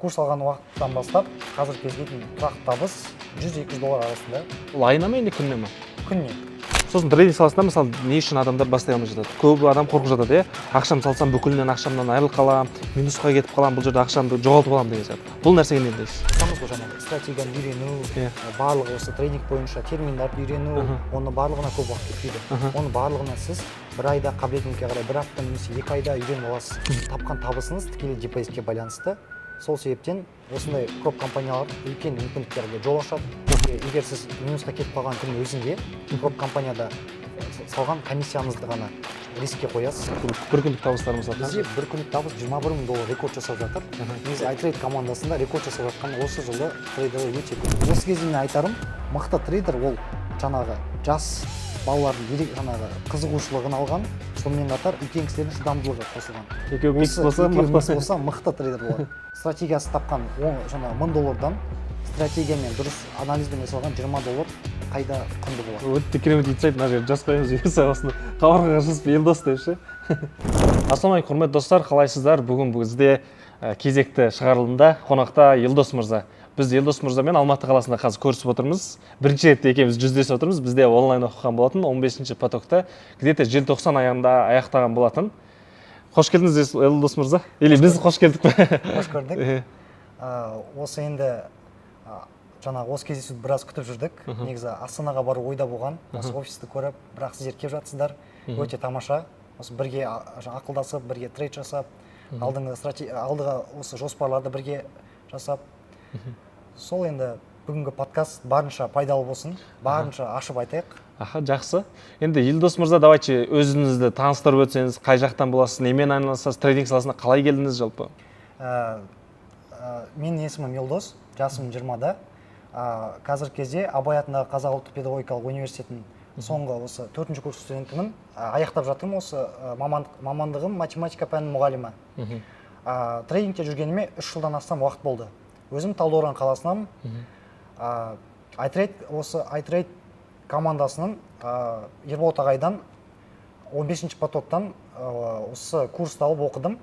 Курс алған уақыттан бастап қазіргі кезге дейін тұрақты табыс 100-200 доллар арасында. Ол айына ма или күніне ма? Күніне. Сосын трейдинг саласында, мысалы, не үшін адамдар бастай алмай жатады? Көп адам қорқып жатады, иә, ақшамды салсам, бүкілінен ақшамнан айырылып қаламын, минусқа кетіп қаламын, бұл жерде ақшамды жоғалтып аламын деген сияқты. Бұл нәрсеге не дейсіз? Айтамыз ғой, жаңағы стратегияны үйрену, барлығы осы трейдинг бойынша терминдарды үйрену, оны барлығына көп уақыт кетпейді. Оны барлығына сіз бір айда, қабілетіңізге қарай бір апта немесе 2 айда үйреніп аласыз. Тапқан табысыңыз тікелей депозитке байланысты. Сол себептен осындай көп компаниялар үлкен мүмкіндіктерге жол ашады. Егер сіз минусқа кетіп қалған күннің өзінде көп компанияда салған комиссияңызды ғана рискке қоясыз. Бір күндік табыстар, мысалы, Бізде қанша? бір күндік табыс 21 мың доллар рекорд жасап жатыр. Негізі iTrade командасында рекорд жасап жатқан осы жылы трейдерлер өте көп. Осы кезде мен айтарым, мықты трейдер ол жаңағы жас балалардың ерек жаңағы қызығушылығын алған, сонымен қатар үлкен кісілердің шыдамдылығы қосылған. Екеуі микс Осы болса, екеуі микс мықты. болса, мықты трейдер болады. Стратегиясы тапқан жаңағы 1000 доллардан стратегиямен, дұрыс анализбен жасалған 20 доллар қайда құнды болады. Өте керемет инсайт. Мына жерге жазып қоямыз бұйырса, осыны хабарға жазып, Елдос деп ше. Ассалаумағалейкум, құрметті достар, қалайсыздар? Бүгін бізде кезекті шығарылымда қонақта Елдос мырза. Біз Елдос мырзамен Алматы қаласында қазір көрісіп отырмыз. Бірінші рет екеуміз жүздесіп отырмыз. Бізде онлайн оқыған болатын, 15 потокта, где-то желтоқсан аяғында аяқтаған болатын. Қош келдіңіз, Елдос мырза, или біз қош келдік пе? Қош көрдік. Осы енді жаңағы осы кездесуді біраз күтіп жүрдік. Негізі Астанаға бару ойда болған, осы офисті көріп, бірақ сіздер келіп жатсыздар, өте тамаша. Осы бірге жаңа ақылдасып, бірге трейд жасап, алдыңғы алдыға осы жоспарларды бірге жасап, сол енді бүгінгі подкаст барынша пайдалы болсын, барынша ашып айтайық. Аха, жақсы. Енді, Елдос мырза, давайте өзіңізді таныстырып өтсеңіз. Қай жақтан боласыз, немен айналысасыз, трейдинг саласына қалай келдіңіз жалпы? Менің есімім Елдос, жасым 20-да. Қазіргі кезде Абай атындағы Қазақ ұлттық педагогикалық университетінің соңғы осы төртінші курс студентімін. Аяқтап жатырмын осы мамандығым математика пәнінің мұғалімі. Трейдингте жүргеніме 3 жылдан астам уақыт болды. Өзім Талдықорған қаласынанмын. iTrade, осы iTrade командасының Ерболат ағайдан 15 потоктан осы курсты алып оқыдым.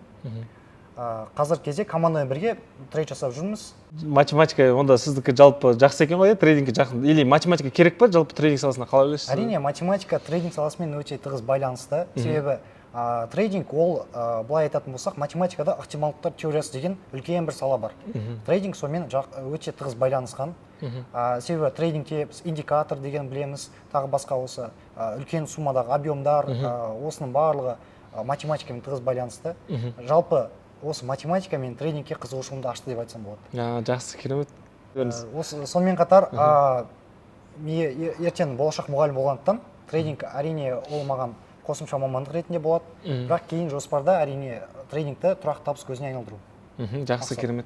Қазіргі кезде командамен бірге трейд жасап жүрміз. Математика онда сіздікі жалпы жақсы екен ғой, иә, трейдингке жақын. Или математика керек па жалпы трейдинг саласына, қалай ойлайсыз? Әрине, математика трейдинг саласымен өте тығыз байланысты, себебі трейдинг ол былай айтатын болсақ, математикада ықтималдықтар теориясы деген үлкен бір сала бар. Трейдинг сонымен өте тығыз байланысқан. Себебі трейдингте біз индикатор деген білеміз, тағы басқа осы үлкен суммадағы объемдар, осының барлығы математикамен тығыз байланысты. Жалпы осы математика мен трейдингке қызығушылығымды ашты деп айтсам болады. Жақсы, керемет. Осы сонымен қатар ертең болашақ мұғалім болғандықтан, трейдинг, әрине, ол маған қосымша мамандық ретінде болады. Бірақ кейін жоспарда, әрине, трейдингті тұрақты табыс көзіне айналдыру. Жақсы. Мақсат. Керемет.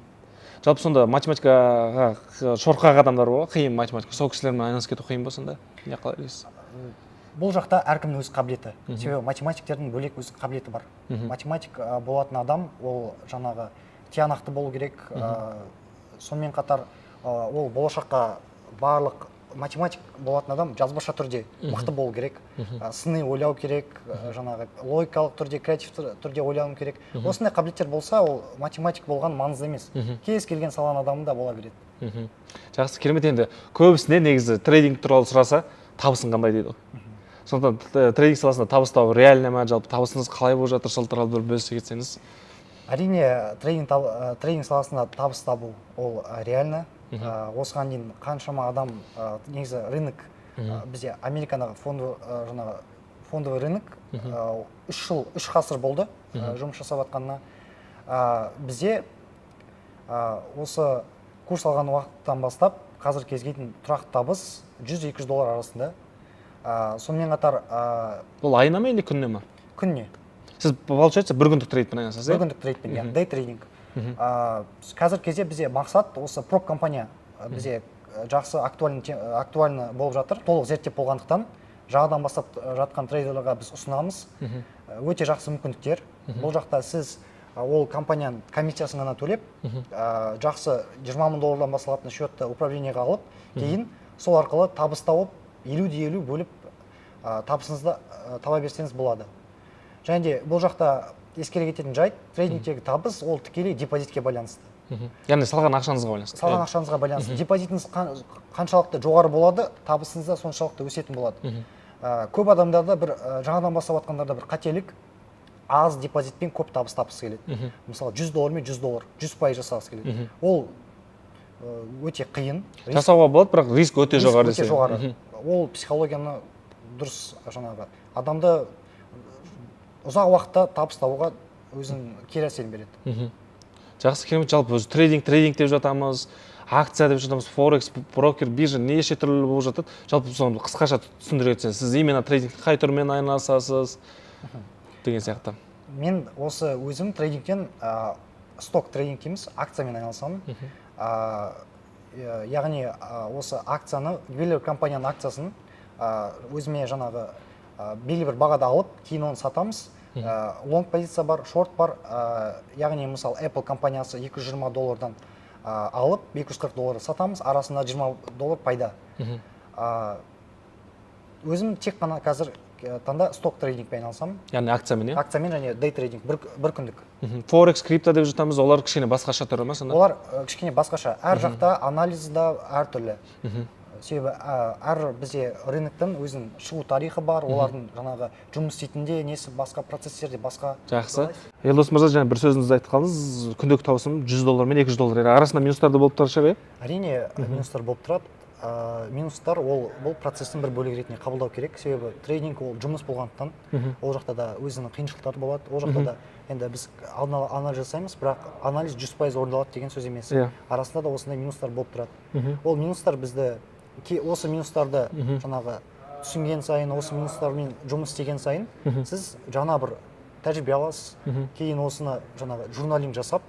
Жалпы сонда математикаға шорқақ адамдар бар ғой, қиын математика, сол кісілермен айналысып кету қиын ба сонда, не, қалай ойлайсыз? Бұл жақта әркімнің өз қабілеті, себебі математиктердің бөлек өз қабілеті бар. Математик болатын адам ол жаңағы тиянақты болу керек. Сонымен қатар ол болашаққа барлық математик болатын адам жазбаша түрде мықты болу керек, сыни ойлау керек, жаңағы логикалық түрде, креативті түрде ойлану керек. Осындай қабілеттер болса, ол математик болған маңызды емес, кез келген саланың адамы да бола береді. Жақсы, керемет. Енді көбісіне негізі трейдинг туралы сұраса, табысың қандай дейді ғой. Сондықтан трейдинг саласында табыс табу реально ма? Жалпы табысыңыз қалай болып жатыр, сол туралы бір бөлісе кетсеңіз. Әрине, трейдинг саласында табыс табу ол реально. Осыған дейін қаншама адам негізі рынок бізде Америкадағы жаңағы фондовый рынок 3 жыл, 3 ғасыр болды жұмыс жасап жатқанына. Бізде осы курс алған уақыттан бастап қазіргі кезге дейін тұрақты табыс 100-200 доллар арасында. Сонымен қатар Бұл айына ма или күніне ма? Күніне. Сіз, получается, бір күндік трейдпен айналысасыз, Бір иә? күндік трейдпен, иә, дей трейдинг. Қазіргі кезде бізде мақсат осы проп компания бізде жақсы актуальный болып жатыр. Толық зерттеп болғандықтан, жаңадан бастап жатқан трейдерлерға біз ұсынамыз. Өте жақсы мүмкіндіктер. Бұл жақта сіз ол компанияның комиссиясын ғана төлеп, жақсы 20 мың доллардан басталатын счетты управлениеға алып, кейін сол арқылы табыс тауып, 50 де 50 бөліп, табысыңызды таба берсеңіз болады. Және де бұл жақта ескере кететін жайт, трейдингтегі табыс ол тікелей депозитке байланысты. Яғни салған ақшаңызға байланысты. Салған ақшаңызға байланысты. Депозитіңіз қаншалықты жоғары болады, табысыңыз да соншалықты өсетін болады. Көп адамдарда бір жаңадан бастап жатқандарда бір қателік: аз депозитпен көп табыс тапқысы келеді. Мысалы, 100 доллармен 100 доллар, 100% жасағысы келеді. Ол өте қиын. Жасауға болады, бірақ риск өте риск жоғары өте десе. Жоғары. Ол психологияны дұрыс, жаңағы адамды ұзақ уақытта табыс табуға өзінің кері әсерін береді. Жақсы, керемет. Жалпы өзі трейдинг деп жатамыз, акция деп жатамыз, форекс, брокер, биржа, неше түрлі болып жатады. Жалпы соны қысқаша түсіндіре кетсеңіз, сіз именно трейдинг қай түрімен айналысасыз деген сияқты. Мен осы өзім трейдингтен сток трейдинг дейміз, акциямен айналысамын. Яғни осы акцияны, белгілі бір компанияның акциясын өзіме жаңағы белгілі бір бағада алып, кейін оны сатамыз. Лонг позиция бар, шорт бар. Яғни мысалы, Apple компаниясы 220 доллардан алып, 240 долларға сатамыз, арасында 20 доллар пайда. Өзім тек қана қазір таңда сток трейдингпен айналысамын. Яғни акциямен, иә? Акциямен және дей трейдинг, бір күндік. Форекс, крипто деп жатамыз, олар кішкене басқаша түрі ма сонда? Олар кішкене басқаша. Әр жақта анализ да әртүрлі, себебі әр бізде рыноктың өзінің шығу тарихы бар, олардың жаңағы жұмыс істейтін несі басқа, процесстер де басқа. Жақсы. Елдос мырза, жаңа бір сөзіңізді айтып қалдыңыз: күнделікті табысым 100 доллар мен 200 доллар. Арасында минустар да болып тұратын шығар, иә? Әрине, минустар болып тұрады. Минустар ол бұл процесстің бір бөлігі ретінде қабылдау керек, себебі трейдинг ол жұмыс болғандықтан, ол жақта да өзінің қиыншылықтары болады. Ол жақта да енді біз алдын ала анализ жасаймыз, бірақ анализ 100% орындалады деген сөз емес. Арасында да осындай минустар болып тұрады. Ол минустар бізді осы минустарды жаңағы түсінген сайын, осы минустармен жұмыс істеген сайын сіз жаңа бір тәжірибе аласыз. Кейін осыны жаңағы журналинг жасап,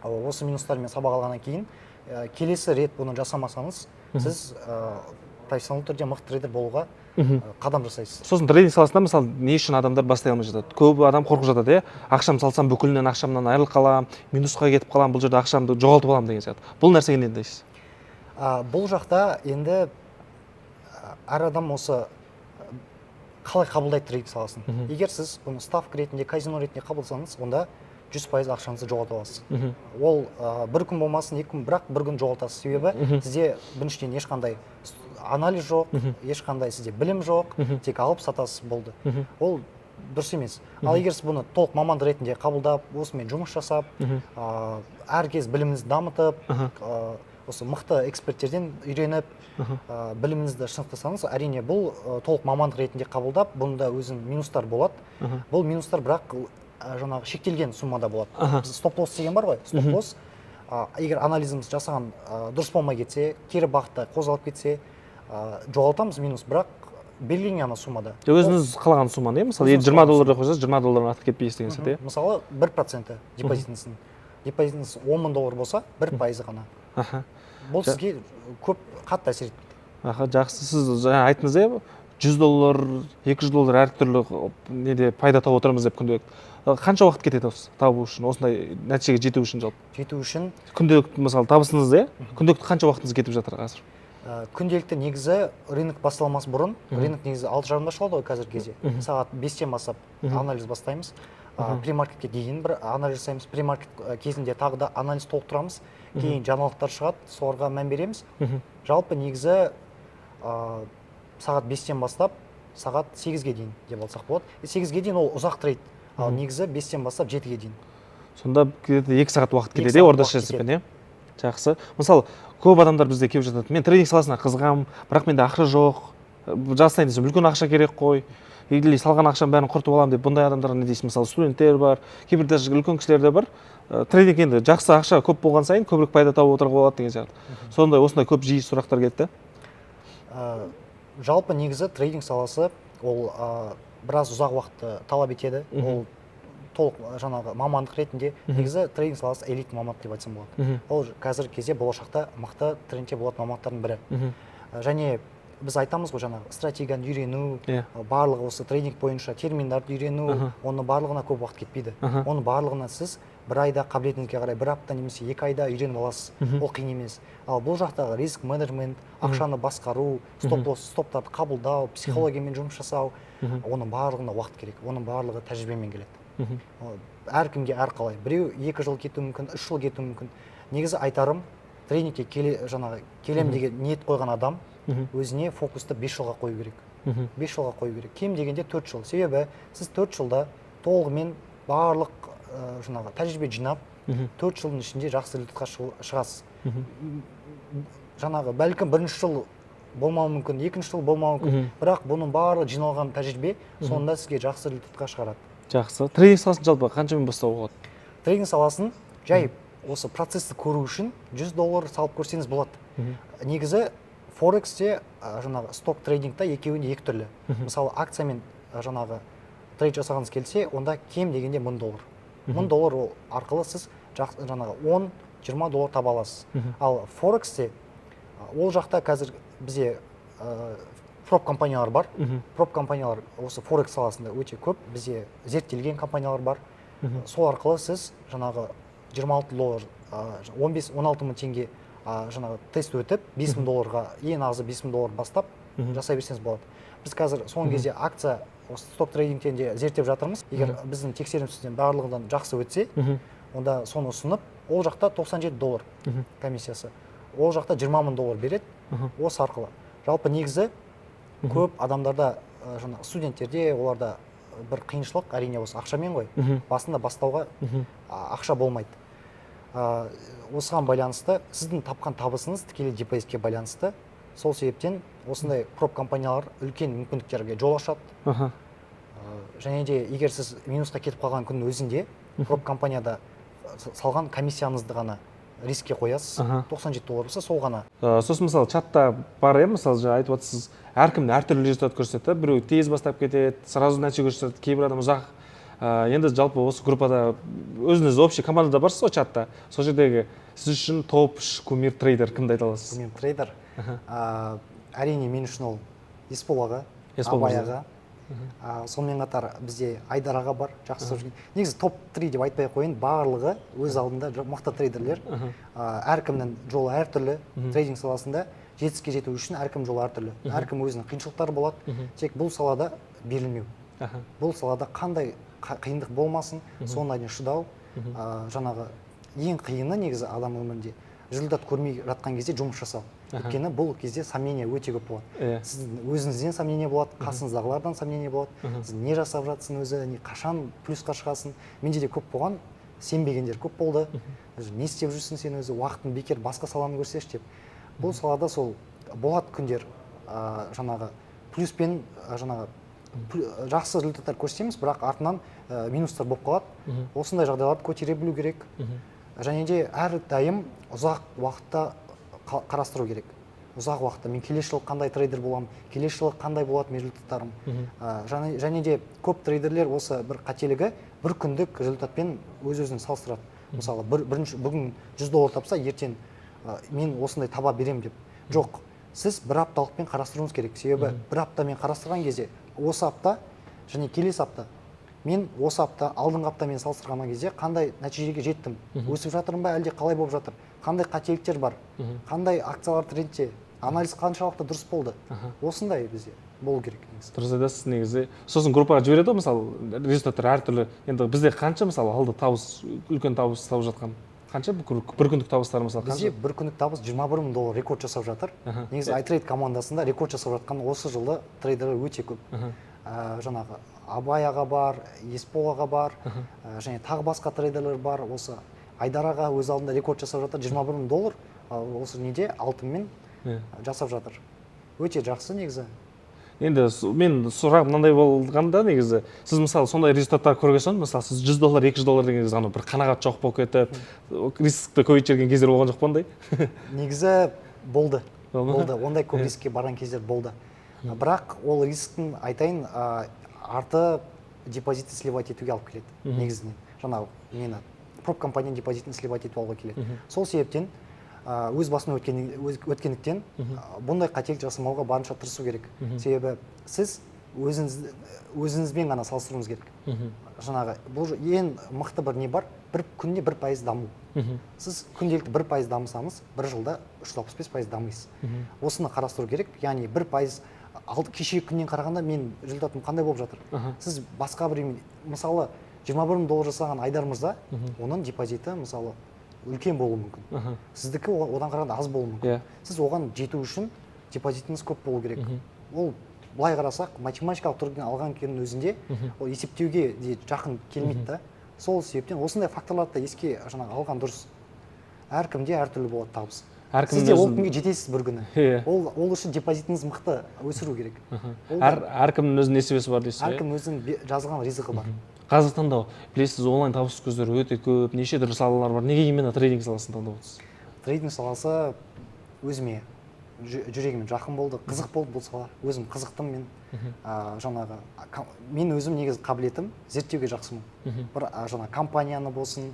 осы минустармен сабақ алғаннан кейін келесі рет бұны жасамасаңыз, сіз профессионалды түрде мықты трейдер болуға қадам жасайсыз. Сосын трейдинг саласында, мысалы, не үшін адамдар бастай алмай жатады? Көп адам қорқып жатады, иә, ақшам салсам, бүкілінен ақшамнан айырылып қаламын, минусқа кетіп қаламын, бұл жерде ақшамды жоғалтып аламын деген сияқты. Бұл нәрсеге не дейсіз? Бұл жақта енді әр адам осы қалай қабылдайды трейдинг саласын. Егер сіз бұны ставка ретінде, казино ретінде қабылдасаңыз, онда 100% ақшаңызды жоғалтып аласыз. Ол бір күн болмасын, 2 күн, бірақ бір күн жоғалтасыз, себебі сізде біріншіден ешқандай анализ жоқ, ешқандай сізде білім жоқ, тек алып сатасыз, болды. Ол дұрыс емес. Ал егер сіз бұны толық мамандық ретінде қабылдап, осымен жұмыс жасап, әр кез біліміңізді дамытып, осы мықты эксперттерден үйреніп, біліміңізді шынықтырсаңыз, әрине, бұл толық мамандық ретінде қабылдап, бұнда өзінің минустар болады. Бұл минустар бірақ жаңағы шектелген суммада болады. Біз стоп лосс деген бар ғой, стоп лосс, егер анализіміз жасаған дұрыс болмай кетсе, кері бағытта қозғалып кетсе, жоғалтамыз, минус, бірақ белгіленген ана суммада. Өзіңіз қалаған сумманы, иә, мысалы, Өзіңіз 20 қалаған доллар деп қойсаңыз, 20 доллардан артық кетпейсіз деген сияқты, иә? Мысалы, 1%-і депозитіңіздің. Депозитіңіз 10 000 доллар болса, 1%-ы ғана. Бұл сізге көп қатты әсер етпейді. Аха, жақсы. Сіз жаңа айттыңыз, иә, 100 доллар, 200 доллар әртүрлі неде пайда тауып отырмыз деп күнделікті. Қанша уақыт кетеді осы табу үшін, осындай нәтижеге жету үшін жалпы? Жету үшін? Күнделікті, мысалы, табысыңыз, иә, күнделікті қанша уақытыңыз кетіп жатыр қазір? Күнделікті негізі рынок басталмас бұрын, рынок негізі 6:30-да ашылады ғой қазіргі кезде, сағат 5-тен бастап анализ бастаймыз. Премаркетке дейін бір анализ жасаймыз, премаркет кезінде тағы да анализ толықтырамыз, кейін жаңалықтар шығады, соларға мән береміз. Жалпы негізі сағат 5-тен бастап сағат 8-ге дейін деп алсақ болады. 8-ге дейін ол ұзақ трейд, ал негізі 5-тен бастап 7-ге дейін. Сонда где-то 2 сағат уақыт Екі кетеді, иә, сағат орташа уақыт есеппен, иә? Жақсы. Мысалы, көп адамдар бізде келіп жатады: мен трейдинг саласына қызығамын, бірақ менде ақша жоқ, жасайын десем, үлкен ақша керек қой, или салған ақшамның бәрін құртып аламын деп. Бұндай адамдарға не дейсіз? Мысалы, студенттер бар, кейбір даже үлкен кісілер де бар. Трейдинг енді жақсы, ақша көп болған сайын көбірек пайда тауып отыруға болады деген сияқты. Сондай осындай көп жиі сұрақтар келді да. Жалпы негізі трейдинг саласы ол біраз ұзақ уақытты талап етеді. Ол толық жаңағы мамандық ретінде, негізі трейдинг саласы элитный мамандық деп айтсам болады. Ол қазіргі кезде, болашақта мықты трендте болатын мамандықтардың бірі. Және біз айтамыз ғой, жаңағы стратегияны үйрену, барлығы осы трейдинг бойынша терминдарды үйрену, оның барлығына көп уақыт кетпейді. Оның барлығына сіз бір айда, қабілетіңізге қарай бір апта немесе 2 айда үйреніп аласыз. Ол қиын емес. Ал бұл жақтағы риск менеджмент, ақшаны басқару, стоп лосс, стоптарды қабылдау, психологиямен жұмыс жасау, оның барлығына уақыт керек, оның барлығы тәжірибемен келеді. Әркімге әрқалай: біреу 2 жыл кетуі мүмкін, 3 жыл кетуі мүмкін. Негізі айтарым, тренингке келе, жаңағы келем деген ниет қойған адам өзіне фокусты 5 жылға қою керек. 5 жылға қою керек, кем дегенде 4 жыл. Себебі сіз 4 жылда толығымен барлық жаңағы тәжірибе жинап, 4 жылдың ішінде жақсы результатқа шығасыз. Жаңағы бәлкім бірінші жыл болмауы мүмкін, екінші жыл болмауы мүмкін, бірақ бұның барлығы жиналған тәжірибе соңында сізге жақсы результатқа шығарады. Жақсы. Трейдинг саласын жалпы қаншамен бастауға болады? Трейдинг саласын жай осы процессті көру үшін 100 доллар салып көрсеңіз болады. Негізі форексте, жаңағы сток трейдингта екеуінде екі түрлі. Мысалы, акциямен жаңағы трейд жасағыңыз келсе, онда кем дегенде 1000 доллар. 1000 доллар, ол арқылы сіз жаңағы 10-20 доллар таба аласыз. Ал форексте ол жақта қазір бізде проп компаниялар бар. Проп компаниялар осы форекс саласында өте көп, бізде зерттелген компаниялар бар. Сол арқылы сіз жаңағы 26 доллар, 15-16 мың теңге, жаңағы тест өтіп, 5000 долларға, ең азы 5000 доллар бастап жасай берсеңіз болады. Біз қазір соңғы кезде акция, осы сток трейдингтен де зерттеп жатырмыз. Егер біздің тексерісімізден барлығынан жақсы өтсе, онда соны ұсынып, ол жақта 97 доллар комиссиясы, ол жақта 20 мың доллар береді. Осы арқылы жалпы негізі көп адамдарда, жаңағы студенттерде, оларда бір қиыншылық, әрине, осы ақшамен ғой. Басында бастауға ақша болмайды. Осыған байланысты сіздің тапқан табысыңыз тікелей депозитке байланысты. Сол себептен осындай проп компаниялар үлкен мүмкіндіктерге жол ашады. Және де егер сіз минусқа кетіп қалған күннің өзінде проп компанияда салған комиссияңызды ғана рискке қоясыз. 97 доллар болса, сол ғана. Сосын мысалы, чатта бар, иә, мысалы, жаңа айтып отырсыз, әркім әртүрлі результат көрсетеді. Біреу тез бастап кетеді, сразу нәтиже көрсетеді, кейбір адам ұзақ. Енді жалпы осы группада, өзіңіз общий командада барсыз ғой, чатта, сол жердегі сіз үшін топ 3 кумир трейдер кімді айта аласыз? Кумир трейдер, әрине, мен үшін ол Есбол аға, Есбол Абай мырза. аға. Сонымен қатар бізде Айдар аға бар, жақсы жүрген. Негізі топ 3 деп айтпай ақ қояйын, барлығы өз алдында мықты трейдерлер. Әркімнің жолы әртүрлі. Трейдинг саласында жетістікке жету үшін әркім жолы әртүрлі, әркім өзінің қиыншылықтары болады. Тек бұл салада берілмеу, бұл салада қандай қиындық болмасын, соңына дейін шыдау. Жаңағы ең қиыны негізі адам өмірінде результат көрмей жатқан кезде жұмыс жасау, өйткені бұл кезде сомнение өте көп болады. Сіздің өзіңізден сомнение болады, қасыңыздағылардан сомнение болады: сіз не жасап жатсың өзі, не, қашан плюсқа шығасың? Менде де көп болған, сенбегендер көп болды. Өзі, не істеп жүрсің сен өзі, уақытын бекер, басқа саланы көрсеші деп. Бұл салада сол болады күндер, жаңағы плюспен, жаңағы жақсы результаттар көрсетеміз, бірақ артынан минустар болып қалады. Осындай жағдайларды көтере білу керек. Және де әрдайым ұзақ уақытта қарастыру керек. Ұзақ уақытта мен келесі жылы қандай трейдер боламын, келесі жылы қандай болады менің результаттарым. Және де көп трейдерлер осы бір қателігі: бір күндік результатпен өз өзін салыстырады. Мысалы, бірінші бүгін 100 доллар тапса, ертең мен осындай таба беремін деп. Жоқ, сіз бір апталықпен қарастыруыңыз керек. Себебі бір аптамен қарастырған кезде осы апта және келесі апта, мен осы апта алдыңғы аптамен салыстырған кезде қандай нәтижеге жеттім, өсіп жатырмын ба, әлде қалай болып жатыр, қандай қателіктер бар, қандай акциялар трендте, анализ қаншалықты дұрыс болды. Осындай бізде болу керек негізі. Дұрыс айтасыз негізі. Сосын группаға жібереді ғой, мысалы, результаттар әртүрлі. Енді бізде қанша, мысалы, алды табыс, үлкен табыс тауып жатқан қанша, бір күндік табыстар, мысалы, Бізде қанша? бір күндік табыс 21 мың доллар рекорд жасап жатыр. Негізі iTrade командасында рекорд жасап жатқан осы жылы трейдерлер өте көп. Жаңағы Абай аға бар, Есбол аға бар, және тағы басқа трейдерлер бар. Осы Айдар аға өз алдында рекорд жасап жатыр, 21 мың доллар, осы неде, алтынмен жасап жатыр. Өте жақсы негізі. Енді мен сұрағым мынандай болғанда: негізі сіз, мысалы, сондай результаттар көрген соң, мысалы, сіз 100 доллар, 200 доллар деген кезде анау бір қанағат жоқ болып кетіп, рискті көбейтіп жіберген кездер болған жоқ па ондай? Негізі болды. Болды ма? Болды, ондай көп рискке барған кездер болды. Бірақ ол рисктің, айтайын, арты депозитті сливать етуге алып келеді. Негізінен жаңағы нені, проп компания депозитін сливать етіп алуға келеді. Сол себептен өз басынан өткендіктен бұндай қателік жасамауға барынша тырысу керек. Себебі сіз өзіңізбен ғана салыстыруыңыз керек. Жаңағы бұл ең мықты бір не бар: бір күнде 1% даму. Сіз күнделікті 1% дамысаңыз, бір жылда 365% дамисыз. Осыны қарастыру керек, яғни 1% кешегі күннен қарағанда мен результатым қандай болып жатыр. Сіз басқа біреумен, мысалы, 21 мың доллар жасаған Айдар мырза, оның депозиті, мысалы, Үлкен болуы мүмкін, сіздікі одан қарағанда аз болуы мүмкін. Сіз оған жету үшін депозитіңіз көп болу керек. Ол былай қарасақ, математикалық түрден алған кездің өзінде ол есептеуге де жақын келмейді да. Сол себептен осындай факторларды да еске жаңағы алған дұрыс. Әркімде әртүрлі болады табыс. Әркімнің Сіз де ол күнге жетесіз бір күні. Ол үшін депозитіңіз мықты өсіру керек. Ол да Әркімнің өзінің несібесі бар дейсіз ғой, иә? Әркім өзінің жазған ризығы бар. Қазақстанда, білесіз, онлайн табыс көздері өте көп, неше түрлі салалар бар. Неге именно трейдинг саласын таңдап отырсыз? Трейдинг саласы өзіме жүрегіме жақын болды, қызық болды бұл сала. Өзім қызықтым мен. Жаңағы мен өзім негізі қабілетім зерттеуге жақсымын. Бір жаңа компанияны болсын,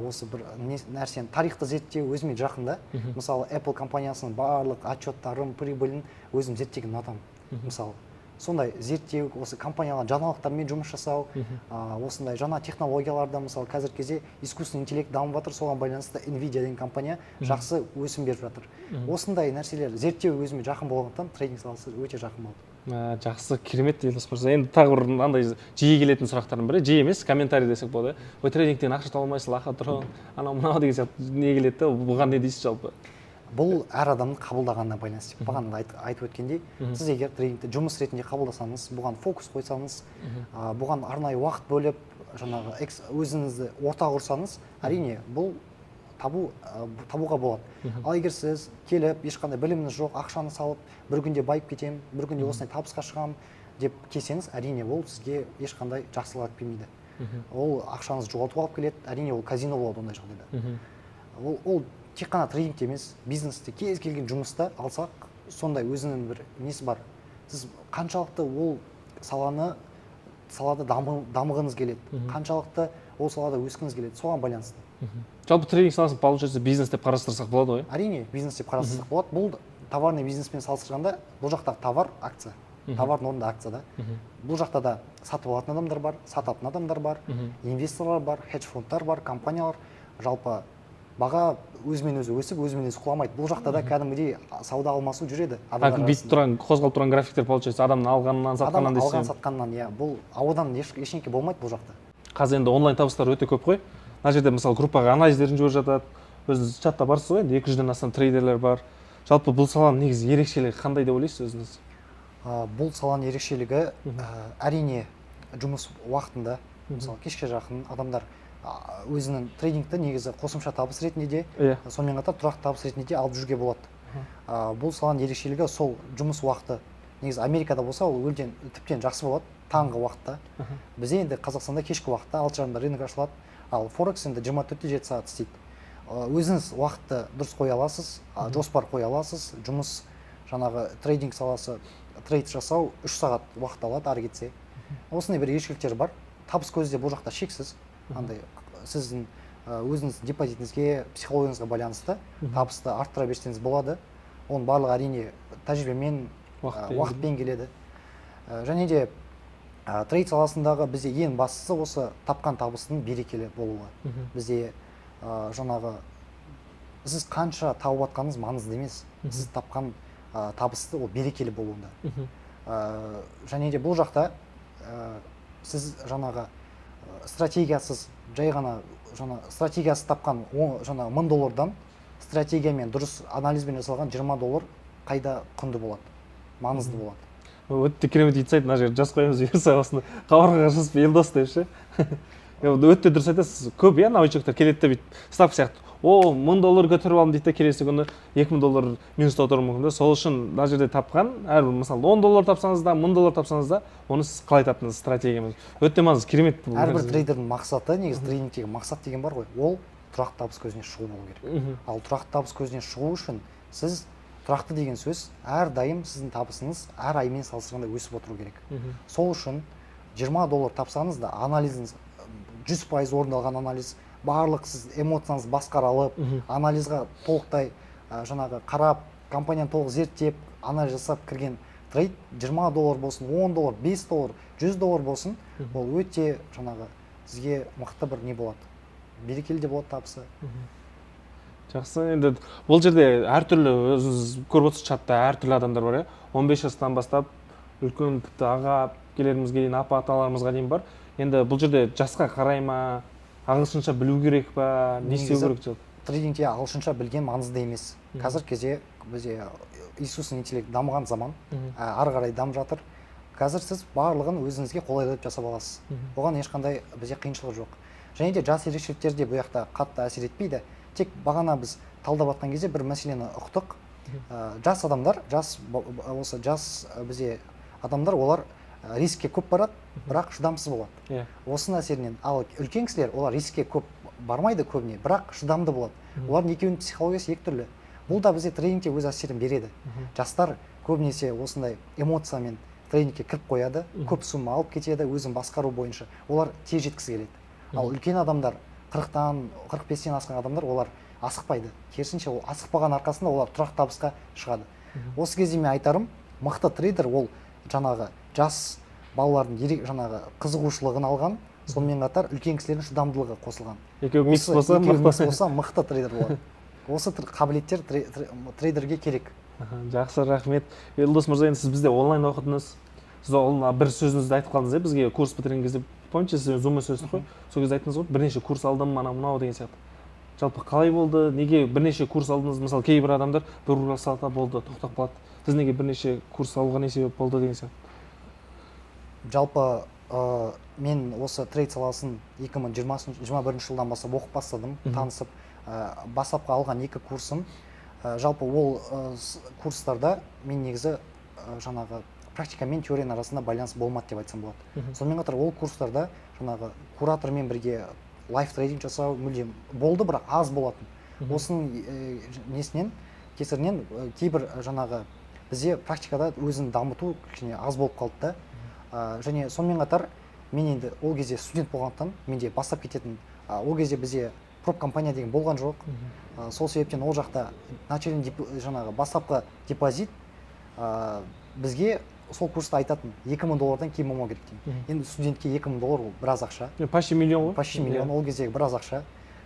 осы бір нәрсені, тарихты зерттеу өзіме жақын да. Мысалы, Apple компаниясының барлық отчеттарын, прибылін өзім зерттеген ұнатамын. Мысалы, сондай зерттеу, осы компаниялар жаңалықтармен жұмыс жасау, осындай жаңа технологияларда, мысалы, қазіргі кезде искусственный интеллект дамып жатыр, соған байланысты Nvidia деген компания жақсы өсім беріп жатыр. Осындай нәрселер зерттеу өзіме жақын болғандықтан, трейдинг саласы өте жақын болды. Жақсы, керемет, Елдос мырза. Енді тағы бір мынандай жиі келетін сұрақтардың бірі, жиі емес, комментарий десек болады, иә. Ой, трейдингтен ақша таба алмайсың, лохотрон, анау мынау деген сияқты не келеді да, бұған не дейсіз жалпы? Бұл әр адамның қабылдағанына байланысты. Бағана да айтып өткендей, сіз егер трейдингті жұмыс ретінде қабылдасаңыз, бұған фокус қойсаңыз, бұған арнайы уақыт бөліп, жаңағы өзіңізді орта құрсаңыз, әрине, бұл табуға болады. Ал егер сіз келіп, ешқандай біліміңіз жоқ, ақшаны салып, бір күнде байып кетемін, бір күнде осындай табысқа шығамын деп келсеңіз, әрине, ол сізге ешқандай жақсылық алып келмейді. Ол ақшаңызды жоғалтуға алып келеді, әрине, ол казино болады ондай жағдайда. Ол тек қана трейдингте емес, бизнесте, кез келген жұмыста алсақ, сондай өзінің бір несі бар. Сіз қаншалықты ол салада дамығыңыз келеді, қаншалықты ол салада өскіңіз келеді, соған байланысты. Жалпы трейдинг саласын, получается, бизнес деп қарастырсақ болады ғой? Әрине, бизнес деп қарастырсақ болады. Бұл товарный бизнеспен салыстырғанда, бұл жақтағы товар акция. Товардың орнында акция да. Бұл жақта да сатып алатын адамдар бар, сататын адамдар бар, инвесторлар бар, хедж фондтар бар, компаниялар. Жалпы баға өзімен өзі өсіп, өзімен өзі құламайды. Бұл жақта да кәдімгідей сауда алмасу жүреді адамдар Бүйтіп арасында. тұрған, қозғалып тұрған графиктер, получается, адамның алғанынан, Адам сатқанынан алған, десем. сатқаннан, иә. Бұл ауадан ештеңе болмайды бұл жақта. Қазір енді онлайн табыстар өте көп қой. Мына жерде, мысалы, группаға анализдерін жіберіп жатады. Өзіңіз чатта барсыз ғой, енді 200-ден астам трейдерлер бар. Жалпы бұл саланың негізі ерекшелігі қандай деп ойлайсыз өзіңіз? Бұл саланың ерекшелігі, әрине, жұмыс уақытында, мысалы, кешке жақын адамдар өзінің трейдингті негізі қосымша табыс ретінде де, сонымен қатар тұрақты табыс ретінде де алып жүруге болады. Бұл саланың ерекшелігі сол жұмыс уақыты. Негізі Америкада болса, ол өлден тіптен жақсы болады таңғы уақытта. Бізде енді Қазақстанда кешкі уақытта 6:30-да рынок ашылады, ал форекс енді 24 7 сағат істейді. Өзіңіз уақытты дұрыс қоя аласыз, жоспар қоя аласыз. Жұмыс жаңағы трейдинг саласы, трейд жасау 3 сағат уақыт алады ары кетсе. Осындай бір ерекшеліктері бар. Табыс көзі де бұл жақта шексіз. Андай сіздің өзіңіз депозитіңізге, психологияңызға байланысты табысты арттыра берсеңіз болады. Оның барлығы, әрине, тәжірибемен, Уақытпен. уақытпен келеді. Және де трейд саласындағы бізде ең бастысы осы тапқан табыстың берекелі болуы. Бізде жаңағы сіз қанша тауып жатқаныңыз маңызды емес, сіз тапқан табысты ол берекелі болуында. Және де бұл жақта сіз жаңағы стратегиясыз, жай ғана жаңа стратегиясыз тапқан жаңа 1000 доллардан стратегиямен, дұрыс анализбен жасалған 20 доллар қайда құнды болады, маңызды болады. Өте керемет инсайт. Мына жерге жазып қоямыз бұйырса, осыны хабарға жазып, Елдос деп ше. Өте дұрыс айтасыз. Көп, иә, новичоктар келеді де, бүйтіп ставка сияқты, о, 1000 доллар көтеріп алдым дейді да, келесі күні 2000 доллар минуста отыруы мүмкін да. Сол үшін мына жерде тапқан әрбір, мысалы, 10 доллар тапсаңыз да, 1000 доллар тапсаңыз да, оны сіз қалай таптыңыз, стратегиямен, өте маңызды, керемет бұл Әрбір нәрсе. трейдердің мақсаты, негізі трейдингтегі мақсат деген бар ғой, ол тұрақты табыс көзіне шығу болу керек. Ал тұрақты табыс көзіне шығу үшін сіз тұрақты деген сөз әрдайым сіздің табысыңыз әр аймен салыстырғанда өсіп отыру керек. Сол үшін 20 доллар тапсаңыз да, анализіңіз 100% орындалған анализ, барлық сіз эмоцияңызды басқара алып, анализға толықтай жаңағы қарап, компанияны толық зерттеп, анализ жасап кірген трейд 20 доллар болсын, 10 доллар, 5 доллар, 100 доллар болсын, ол өте жаңағы сізге мықты бір не болады, берекелі де болады табысы. Жақсы. Енді бұл жерде әртүрлі, өзіңіз көріп отырсыз, чатта әртүрлі адамдар бар, иә, 15 жастан бастап үлкен, тіпті аға әпкелерімізге дейін, апа аталарымызға дейін бар. Енді бұл жерде жасқа қарай ма, ағылшынша білу керек па, не істеу Негізі керек жалпы? Трейдингте ағылшынша білген маңызды емес. Қазіргі кезде бізде искусственный интеллект дамыған заман, ары қарай дамып жатыр. Қазір сіз барлығын өзіңізге қолайлы етіп жасап аласыз, оған ешқандай бізде қиыншылық жоқ. Және де жас ерекшеліктері де бұл жақта қатты әсер етпейді. Тек бағана біз талдап жатқан кезде бір мәселені ұқтық. Жас адамдар, жас осы жас бізде адамдар, олар рискке көп барады, бірақ шыдамсыз болады осының әсерінен. Ал үлкен кісілер, олар рискке көп бармайды көбіне, бірақ шыдамды болады. Олардың екеуінің психологиясы екі түрлі. Бұл да бізде трейдингте өз әсерін береді. Жастар көбінесе осындай эмоциямен трейдингке кіріп қояды, көп сумма алып кетеді, өзін басқару бойынша олар тез жеткісі келеді. Ал үлкен адамдар, 40-тан, 45-тен асқан адамдар, олар асықпайды. Керісінше, ол асықпаған арқасында олар тұрақты табысқа шығады. Осы кезде мен айтарым, мықты трейдер ол жаңағы жас балалардың ерек жаңағы қызығушылығын алған, сонымен қатар үлкен кісілердің шыдамдылығы қосылған. Екеуі микс Осы болса, екеуі микс мықты. болса, мықты трейдер болады. Осы қабілеттер трейдерге керек. Жақсы, рахмет, Елдос мырза. Енді сіз бізде онлайн оқыдыңыз. Сіз ол бір сөзіңізді айтып қалдыңыз, иә, бізге курс бітірген кезде. Помните, сіз зуммен сөйлестік қой, сол кезде айттыңыз ғой, бірнеше курс алдым, анау мынау деген сияқты. Жалпы қалай болды, неге бірнеше курс алдыңыз? Мысалы, кейбір адамдар бір курс алса болды, тоқтап қалады. Сіз неге бірнеше курс алуға не себеп болды деген сияқты? Жалпы мен осы трейд саласын 2021 жылдан бастап оқып бастадым, танысып, бастапқы алған екі курсым, жалпы ол курстарда мен негізі жаңағы практика мен теорияның арасында байланыс болмады деп айтсам болады. Сонымен қатар ол курстарда жаңағы куратормен бірге лайв трейдинг жасау мүлдем болды, бірақ аз болатын. Осының несінен, кесірінен кейбір жаңағы бізде практикада өзін дамыту кішкене аз болып қалды да. Және сонымен қатар мен енді ол кезде студент болғандықтан, менде бастап кететін ол кезде бізде проп компания деген болған жоқ. Сол себептен ол жақта начальный жаңағы бастапқы депозит, бізге сол курста айтатын, 2000 доллардан кем болмау керек деген. Енді студентке 2000 доллар ол біраз ақша. Почти миллион ғой. Почти миллион, ол кездегі біраз ақша.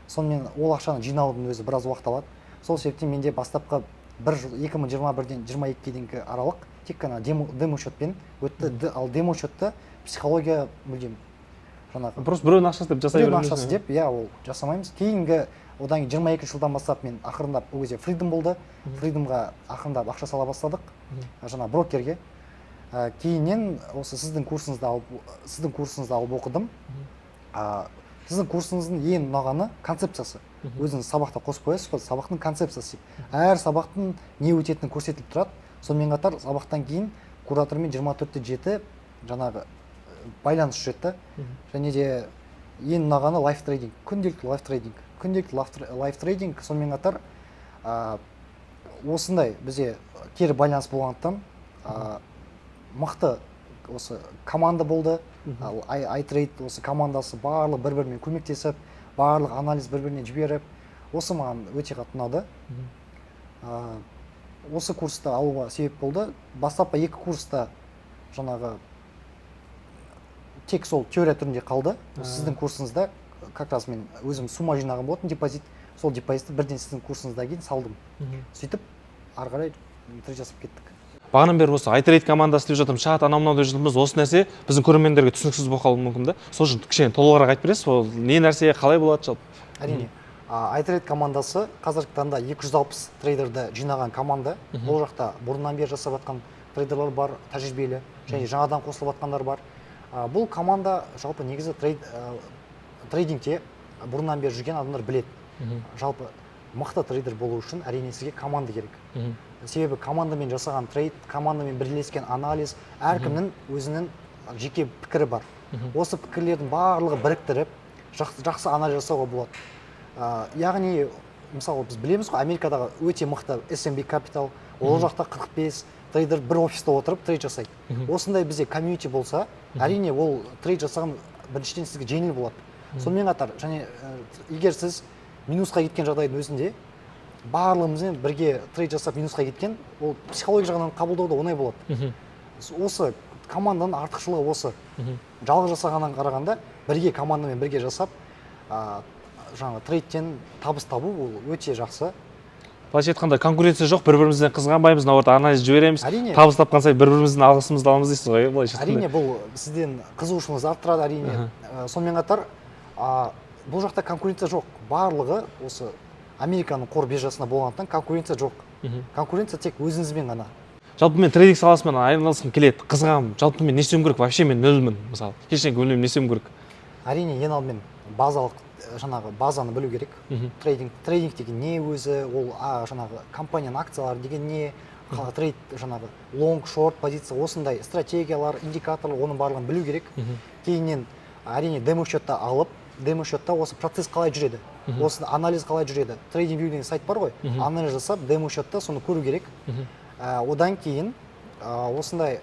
Сонымен ол ақшаны жинаудың өзі біраз уақыт алады. Сол себептен менде бастапқы бір жыл, 2021-ден 22-ге дейінгі аралық тек қана демо счетпен өтті. Ал демо счетта психология мүлдем жаңағы Просто біреудің ақшасы деп жасай біреудің беру. ақшасы деп, иә, ол жасамаймыз. Кейінгі, одан кейін 22 жылдан бастап мен ақырындап, ол кезде Фридом болды, Фридомға ақырындап ақша сала бастадық, жаңа брокерге. Кейіннен осы сіздің курсыңызды алып оқыдым. Сіздің курсыңыздың ең ұнағаны концепциясы. Өзіңіз сабақта қосып қоясыз ғой, сабақтың концепциясы деп. Әр сабақтың не өтетіні көрсетіліп тұрады. Сонымен қатар сабақтан кейін куратормен 24/7 жаңағы байланыс жүреді да. Және де ең ұнағаны лайв трейдинг, күнделікті лайв трейдинг, күнделікті лайв трейдинг. Сонымен қатар осындай бізде кері байланыс болғандықтан, мықты осы команда болды. Ал iTrade осы командасы барлығы бір бірімен көмектесіп, барлық анализ бір біріне жіберіп, осы маған өте қатты ұнады. Осы курсты алуға себеп болды. Бастапқы екі курста жаңағы тек сол теория түрінде қалды. Сіздің курсыңызда как раз мен өзім сумма жинаған болатын, депозит. Сол депозитті бірден сіздің курсыңыздан кейін салдым. Сөйтіп ары қарай трейд жасап кеттік. Бағанадан бері осы iTrade командасы деп жатырмыз, чат, анау мынау деп жатырмыз. Осы нәрсе біздің көрермендерге түсініксіз болып қалуы мүмкін да. Сол үшін кішкене толығырақ айтып бересіз, ол не нәрсе, қалай болады жалпы? Әрине. iTrade командасы қазіргі таңда 260 трейдерді жинаған команда. Ол жақта бұрыннан бері жасап жатқан трейдерлар бар, тәжірибелі, және жаңадан қосылып жатқандар бар. Бұл команда жалпы негізі трейдингте бұрыннан бері жүрген адамдар біледі. Жалпы мықты трейдер болу үшін, әрине, сізге команда керек. Себебі командамен жасаған трейд, командамен бірлескен анализ, әркімнің өзінің жеке пікірі бар. Осы пікірлердің барлығы біріктіріп, жақсы, жақсы анализ жасауға болады. Яғни мысалы, біз білеміз ғой, Америкадағы өте мықты SMB Capital, ол жақта 45 трейдер бір офиста отырып трейд жасайды. Осындай бізде комьюнити болса, әрине, ол трейд жасаған біріншіден сізге жеңіл болады. Сонымен қатар және егер сіз минусқа кеткен жағдайдың өзінде барлығымызбен бірге трейд жасап минусқа кеткен, ол психология жағынан қабылдау да оңай болады. Осы команданың артықшылығы осы. Жалғыз жасағаннан қарағанда бірге, командамен бірге жасап, жаңағы трейдтен табыс табу ол өте жақсы. Былайша айтқанда, конкуренция жоқ, бір бірімізден қызғанбаймыз, мына орта анализ жібереміз. Әрине. Табыс тапқан сайын бір біріміздің алғысымызды аламыз дейсіз ғой, иә, былайша айтқанда. Әрине, бұл сізден қызығушылығыңызды арттырады, әрине. Сонымен қатар бұл жақта конкуренция жоқ, барлығы осы Американың қор биржасында болғандықтан, конкуренция жоқ. Конкуренция тек өзіңізбен ғана. Жалпы, мен трейдинг саласымен айналысқым келеді, қызығамын. Жалпы, мен не істеуім керек вообще? Мен нөлмін, мысалы, ештеңе білмеймін, не істеуім керек? Әрине, ең алдымен базалық жаңағы базаны білу керек. Трейдинг деген не өзі ол, жаңағы компанияның акциялары деген не, трейд, жаңағы лонг, шорт позиция, осындай стратегиялар, индикаторлар, оның барлығын білу керек. Кейіннен, әрине, демо счетта алып, демо счетта осы процесс қалай жүреді, осы анализ қалай жүреді, TradingView деген сайт бар ғой, анализ жасап, демо счетта соны көру керек. Одан кейін осындай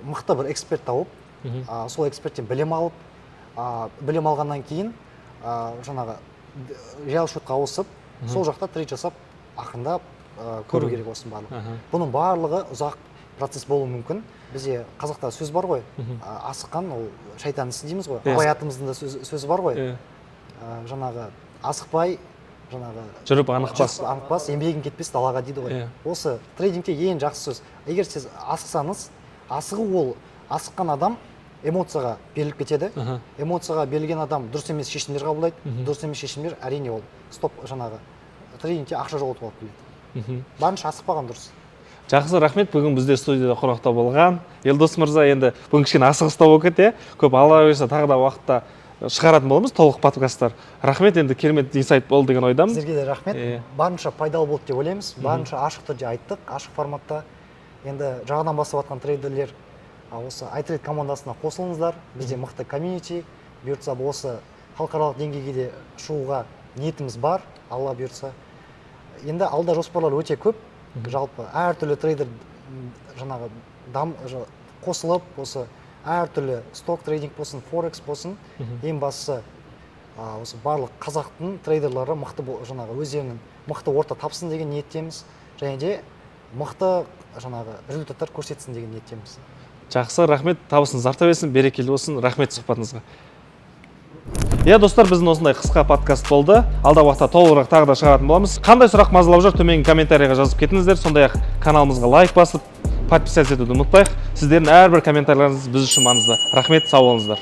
мықты бір эксперт тауып, сол эксперттен білім алып, білім алғаннан кейін жаңағы реал счетқа ауысып, сол жақта трейд жасап, ақырындап көру Көру. керек осының барлығын. Бұның барлығы ұзақ процесс болуы мүмкін. Бізде қазақта сөз бар ғой, асыққан ол шайтан ісі дейміз ғой. Абай атамыздың да сөзі бар ғой. Жаңағы асықпай, жаңағы жүріп анық бас. Жүріп анық бас, еңбегің кетпес далаға дейді ғой. Осы трейдингте ең жақсы сөз. Егер сіз асықсаңыз, асығу ол, асыққан адам эмоцияға беріліп кетеді. Эмоцияға берілген адам дұрыс емес шешімдер қабылдайды. Дұрыс емес шешімдер, әрине, ол стоп, жаңағы трейдингте ақша жоғалтуға алып келеді. Барынша асықпаған дұрыс. Жақсы, рахмет. Бүгін бізде студияда қонақта болған Елдос мырза. Енді бүгін кішкене асығыстау болып кетті, иә, көп. Алла бұйырса, тағы да уақытта шығаратын боламыз толық подкасттар. Рахмет, енді керемет инсайт болды деген ойдамын. Сіздерге де рахмет. Барынша пайдалы болды деп ойлаймыз, барынша ашық түрде айттық, ашық форматта. Енді жаңадан бастап жатқан трейдерлер, осы iTrade командасына қосылыңыздар. Бізде мықты комьюнити. Бұйыртса, осы халықаралық деңгейге де шығуға ниетіміз бар, Алла бұйыртса. Енді алда жоспарлар өте көп. Жалпы, әртүрлі трейдер жаңағы қосылып, осы әртүрлі сток трейдинг болсын, форекс болсын, ең бастысы, осы барлық қазақтың трейдерлары мықты жаңағы өздерінің мықты орта тапсын деген ниеттеміз және де мықты жаңағы результаттар көрсетсін деген ниеттеміз. Жақсы, рахмет. Табысыңыз арта берсін, берекелі болсын. Рахмет сұхбатыңызға. Иә, достар, біздің осындай қысқа подкаст болды. Алдағы уақытта толығырақ тағы да шығаратын боламыз. Қандай сұрақ мазалап жүр, төменгі комментарийға жазып кетіңіздер. Сондай ақ каналымызға лайк басып, подписаться етуді ұмытпайық. Сіздердің әрбір комментарийлеріңіз біз үшін маңызды. Рахмет, сау болыңыздар.